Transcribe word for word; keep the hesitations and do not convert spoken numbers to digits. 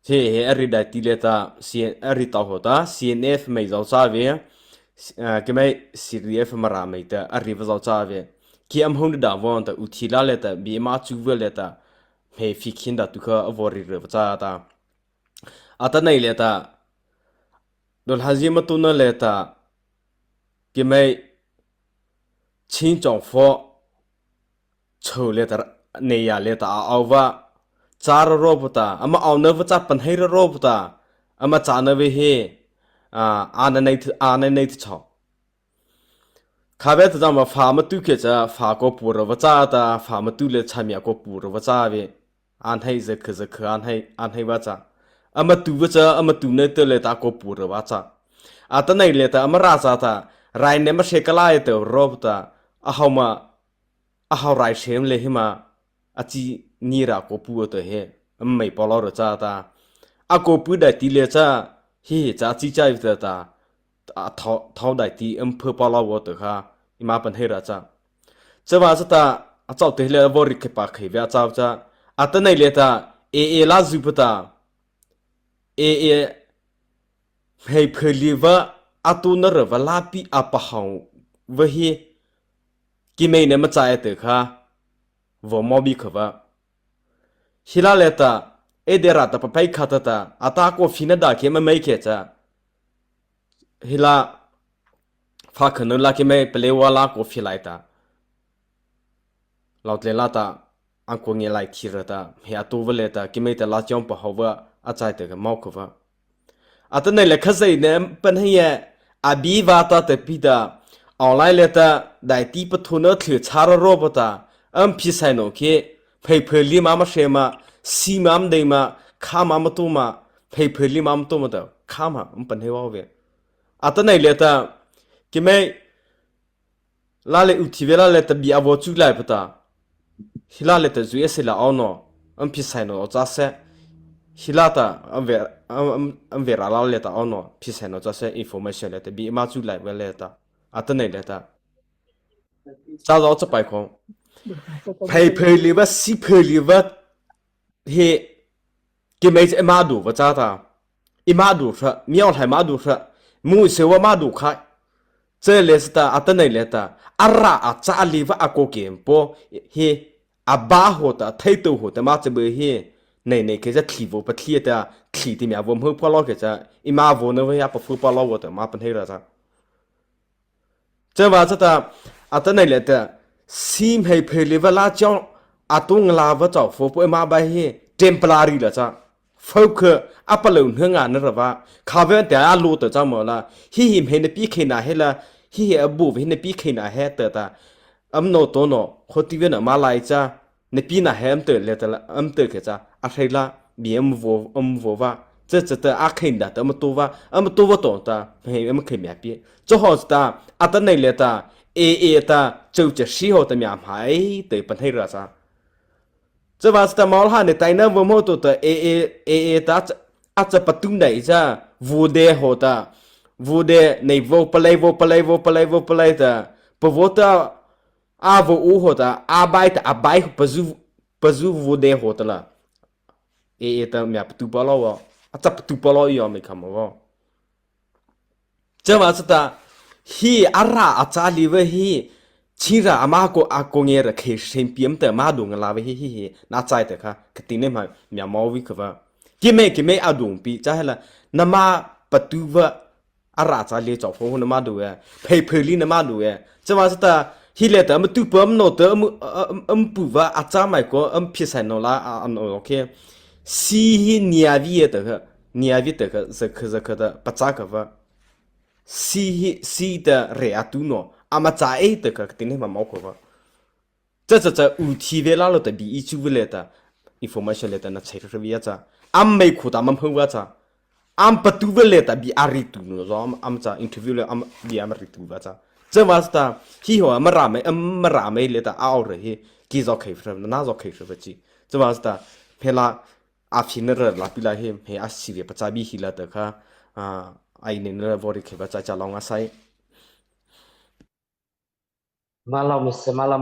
Thei he a ri daihti liata, si a ri tao hawhta, C N F mei zao cha vei, ah, keimo C D F Mara mei ta a ri va zao cha vei. Kei ama hawh na dah vaw ta, u thi la liata, bie ama chu va liata, hmei phi khin dah tu kha a vaw ri ri va cha ta. Atanoh liata, dawlhazy ama tuna liata, keimo Chin Chawngfo, chô liata, neiya liata a ao va, cha ra ro pu ta, ama ao na va cha panhei ra ro pu ta, ama cha na vei he, a, a na nei thu, a na nei thu chô. Kha vei ta zama fa ama tu kei cha, fa ko pu ra va cha ta, fa ama tu le cha mia ko pu ra va cha vei. An hei za kha za kha an hei, an hei va cha. Ama tu va cha, ama tu nei ta liata ko pu ra va cha. Atanoh liata ama ra cha ta, rai ne ama hre ka lai ta ro pu ta, a hao ma, a hao rai hre le hi ma, a chi ni ra ko pu ta he, ama mei palaw ra cha ta. A ko pu daihti le cha, hi hi cha chi cha ta ta, a thao, thao daihti ama pha palaw ta kha, eima panhei ra cha. Chavâta cha ta, a chao te le a vaw ri khe pa khe vei a chao cha. Atanoh liata, A A la zu pa ta, A A, hmei pha li va, a tu na ra va la pi a pa hao va hi, keimo ne ama cha e ta kha, vaw mo bi kha va. Hi la liata, e de ra ta pa pai kha ta ta, a ta ko phi na dah kei ama mei kei cha. Hi la, fa kha na la keimo pale wa la ko phi lai ta. Lao tle la ta, an ko nge lai thi ra ta, he a tu va le ta, keimo ta la chawng pa hao va, a chai ta ka mau kha va. Atanoh le kha zai ne panhei e, a bi va ta ta pi ta, online liata, daihti pa thu na thlu cha ra ro pa ta, am phi sai no kei, phei phei li ma ma hre ma, si ma ma dei ma, kha ma ma tu ma, phei phei li ma ma tu ma ta, kha ma, am panhei wa vei. Atanoh liata, keimo, la le u thi vei la liata bi a vaw chu lai pa ta. Hi la liata zu e se la ao no, am phi sai no cha se. Hi la ta, am vei, am, am, am vei ra la liata ao no, phi sai no cha se, information liata bi ma chu lai vei liata. Atanoh liata. Cha zao cha pai ko. Phei phei li va, si phei li va, he, keimo cha ma du va cha ta. Eima du hra, miao hlai ma du hra, mu se wa ma du khai. Che le sa ta, atanoh liata, a ra a cha li va a ko kem po, he, a ba ho ta, thei to ho ta, ma che be he, nei nei kei cha thli vo pa thli ta, thli ti mia vo mho pa lo kei cha, eima vo na va ya pa fu pa lo vo ta, ma panhei ra cha. Chavâta cha ta, atanoh liata, si hmei phei li va la chao, a tu nga la va chao fo po eima ba he, temporary la cha. Fo kha, a pa lo na nga na ra va, kha vei ta a lo ta cha mo la, hi hi hmei na pi khei na he la, hi hi a bu vei na pi khei na he ta ta. Am no to no, kho ti vei na ma lai cha, na pi na he am te le ta la, am te kei cha, a hrei la, bi am vo, am vo va. Cha cha ta a khei na ta am to va, am to va to ta, hmei am khei mia pi. Cha ho ta, atanoh liata, A A ta, chau cha si ho ta mia hmai, te panhei ra cha. Chavâta cha ta mau ha ne tai na vo mo to ta, A A, A A ta, cha, a cha pa tu nei cha, vo de ho ta, vo de nei vo pa lai, vo pa lai, vo pa lai, vo pa lai ta, pa vo ta, a vo u ho ta, a bai ta, a bai pa zu, pa zu vo de ho ta la. A A ta mia pa tu pa lo wa, a cha pa tu pa lo yo me kha mo wa. Chavâta cha ta, hi a ra a cha li va hi, chi ra ama ko a ko nge ra khei shen pi am ta ma du nga la va hi hi hi, na chai ta kha, ka ti ne ma, mia mo vi kha va. Keimo, keimo a du pi, cha he la, na ma pa tu va, a ra cha li chao fo na ma du e, phei phei li na ma du e. Chavâta cha ta, hi liata, am tu pa am no ta, am, am, am pu va, a cha mai ko, am phi sai no la, a, a no, okay. Si hi nia vi e ta kha, nia vi ta kha, za kha, za kha ta, pa cha kha va. Si hi, si ta re a tu no, ama cha e ta kha, ka ti ne ma mo ko va. Cha cha cha, u thi vei la lo ta bi i chu vei le ta, information le ta na chai hra vei ya cha. Am mei khu ta ma mho va cha. Am pa tu vei le ta bi a ri tu no zo, am, am cha interview le am bi am ri tu va cha. Chavâta cha ta, hi ho am ra mei, am ra mei le ta a o re hi, ki zo khei hra, na zo khei hra va chi. Chavâta cha ta, hmei la, a phi na ra la pi la hi, hmei a si vei pa cha bi hi la ta kha, a, ai ne na vo ri khei va cha cha lo nga sai. Ma lo me se, ma lo